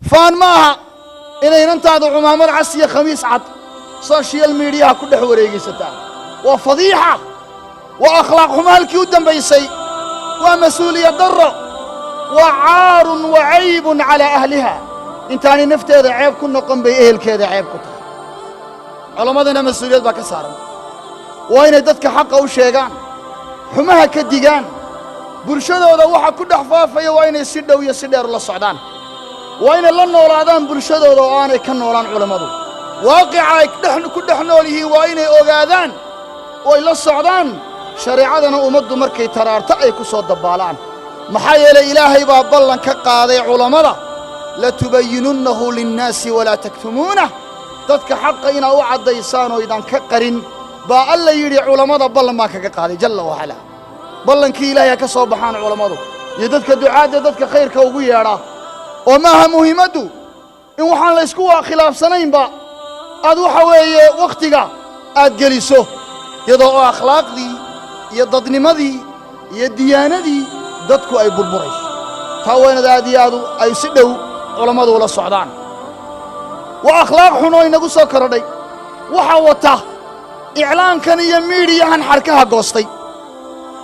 Faan ma aha inay inantaadu cumaamad cas iyo khamiis cad social mediaha ku dhex wareegaysataa. Waa fadiixa, waa akhlaaq xumo halkii u dambaysay, waa mas-uuliyad darro, waa عار وعيب على أهلها. Intaanay nafteeda ceeb ku noqon bay ehelkeeda ceeb ku tahay. Culammadana mas-uuliyad baa ka saaran. Waa inay dadka xaqa u sheegaan, xumaha ka digaan. Bulshadooda waxa ku dhex faafaya waa inay si dhow iyo si dheer ula socdaan. Waa inay la noolaadaan bulshadooda oo aanay ka noolaan. Culammadu waaqica ay ku dhex nool yihiin waa inay ogaadaan oo ay la socdaan. Shareecadana ummaddu markay taraarto ay ku soo dabbaalaan. Maxaa yeelay, Ilaahay baa ballan ka qaaday culammada: لتبيننه للناس ولا تكتمونه. Dadka xaqa inaa u caddaysaan oo idan ka qarin baa Alla yidhi. Culammada ballan baan kaga qaaday, جل وعلا. Ballankii Ilaahay ha ka soo baxaan culammadu iyo dadka ducaadda, dadka khayrka ugu yeedha. Oo maaha muhiimaddu in waxaan la ysku khilaafsanaynba aad waxa weeye wakhtiga aad geliso, iyadoo oo akhlaaqdii iyo dadnimadii iyo diyaanadii dadku ay burburayso. Taa waa inaad aad iyo aad ay si dhow culammadu ula socdaan. Waa akhlaaq xun oo inagu soo korodhay. Waxa wata iclaamkan iyo miidiyahan xadhkaha goostay.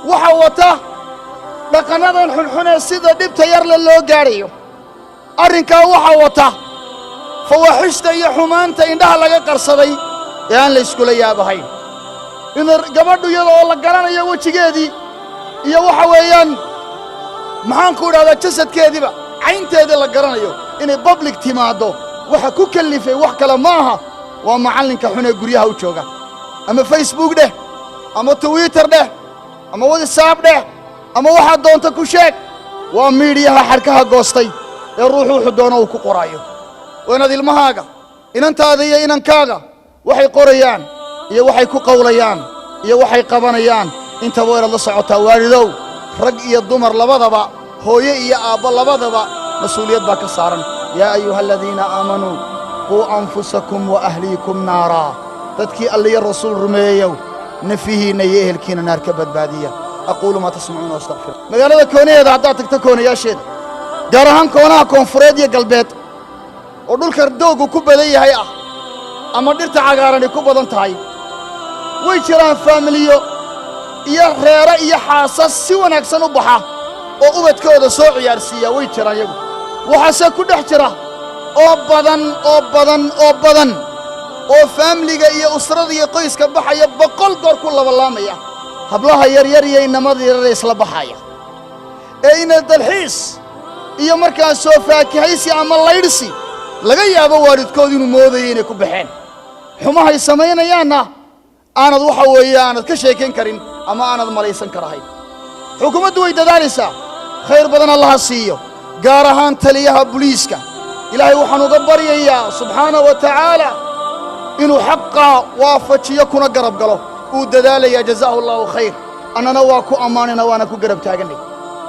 Waxa wata dhaqannadan xunxun ee sida dhibta yarle loo gaadhayo arrinkaa. Waxa wata fawaaxishta iyo xumaanta indhaha laga qarsaday ee aan la yskula yaabahayn in gabadhu, iyada oo la garanayo wejigeedii iyo waxa weeyaan, maxaanku idhahdaa, jasadkeediiba, caynteedii la garanayo, inay public timaaddo. Waxa ku kellifay wax kale ma aha, waa macallinka xun ee guryaha u jooga. Ama Facebook dheh, ama Twitter dheh, ama WhatsApp dheh, ama waxaad doonta ku sheeg. Waa miidhiyaha xadhkaha goostay ee ruuxu wuxuu doono uu ku qoraayo. Waa inaad ilmahaaga, inantaada iyo inankaaga, waxay qorayaan iyo waxay ku qawlayaan iyo waxay qabanayaan intaba waa inaad la socotaa. Waalidow, rag iyo dumar labadaba, hooye iyo aabbo labadaba, mas-uuliyad baa ka saaran. يا أيها الذين آمنوا قوا أنفسكم وأهليكم نارا. Dadkii Alliyo Rasuul rumeeyow, nafihiinna iyo ehelkiina naar ka badbaadiya. أقول ما تسمعون وأستغفر. Magaalada koonaheeda haddaad tagto, koonayaasheeda, gaar ahaan koonaha koonfureed iyo galbeed oo dhulka dooggu ku badan yahay ah ama dhirta cagaarani ku badan tahay, way jiraan faamiliyo iyo reero iyo xaasas si wanaagsan u baxa oo ubadkooda soo ciyaarsiiya. Way jiraan iyagu. Waxaase ku dhex jira oo badan oo badan oo badan oo faamiliga iyo usrada iyo qoyska baxaya 100 goor ku labalaamaya hablaha yaryar iyo inamada yaryar isla baxaya ee ina dalxiis iyo markaas soo faakihaysi ama laydhsi laga yaabo waalidkood inuu moodaya inay ku baxeen. Xumahay samaynayaanna aanad waxa weeye aanad ka sheekayn karin ama aanad malaysan karahayn. Xukuumaddu way dadaalaysaa, khayr badan Allaha siiyo, gaar ahaan taliyaha buliiska. Ilaahay waxaan uga baryayaa, subxaana wa tacaala, inuu xaqaa waafajiyo kuna garab galo. Uu dadaalayaa, جزاه الله خير. Annana waa ku ammaanayna, waana ku garab taagannay.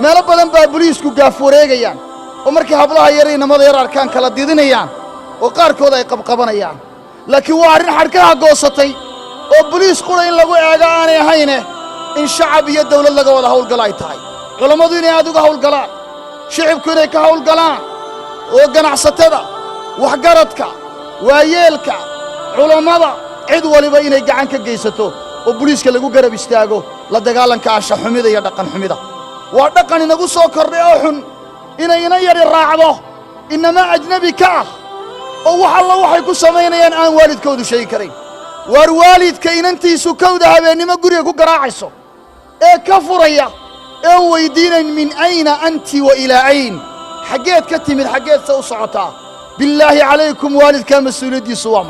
Meelo badan baa buliisku gaaf wareegayaan oo markay hablaha yar, inamada yar arkaan kala didinayaan oo qaarkood ay qabqabanayaan. Laakiin waa arrin xadhkaha goosatay oo buliis qura in lagu eego aanay ahayne, in shacab iyo dawlad laga wada hawlgalo ay tahay. Culammadu inay aad uga hawlgalaan, shicibku inay ka hawlgalaan, oo ganacsatada, waxgaradka, waayeelka, culammada, cid waliba inay gacan ka geysato oo buliiska lagu garab istaago la dagaalanka anshax xumida iyo dhaqan xumida. Waa dhaqan inagu soo kordhay oo xun inay ina yari raacdo inama ajnebi ka ah oo wax alla waxay ku samaynayaan aan waalidkoodu sheegi karayn. Waar waalidka inantiisu 1da habeennimo guriga ku garaacayso ee ka furaya ee weyddiinayn من أين أنتِ وإلى أين, xaggeed ka timid, xaggeed se u socotaa, billaahi calaykum, waalidkaa mas-uuliyaddiisu waa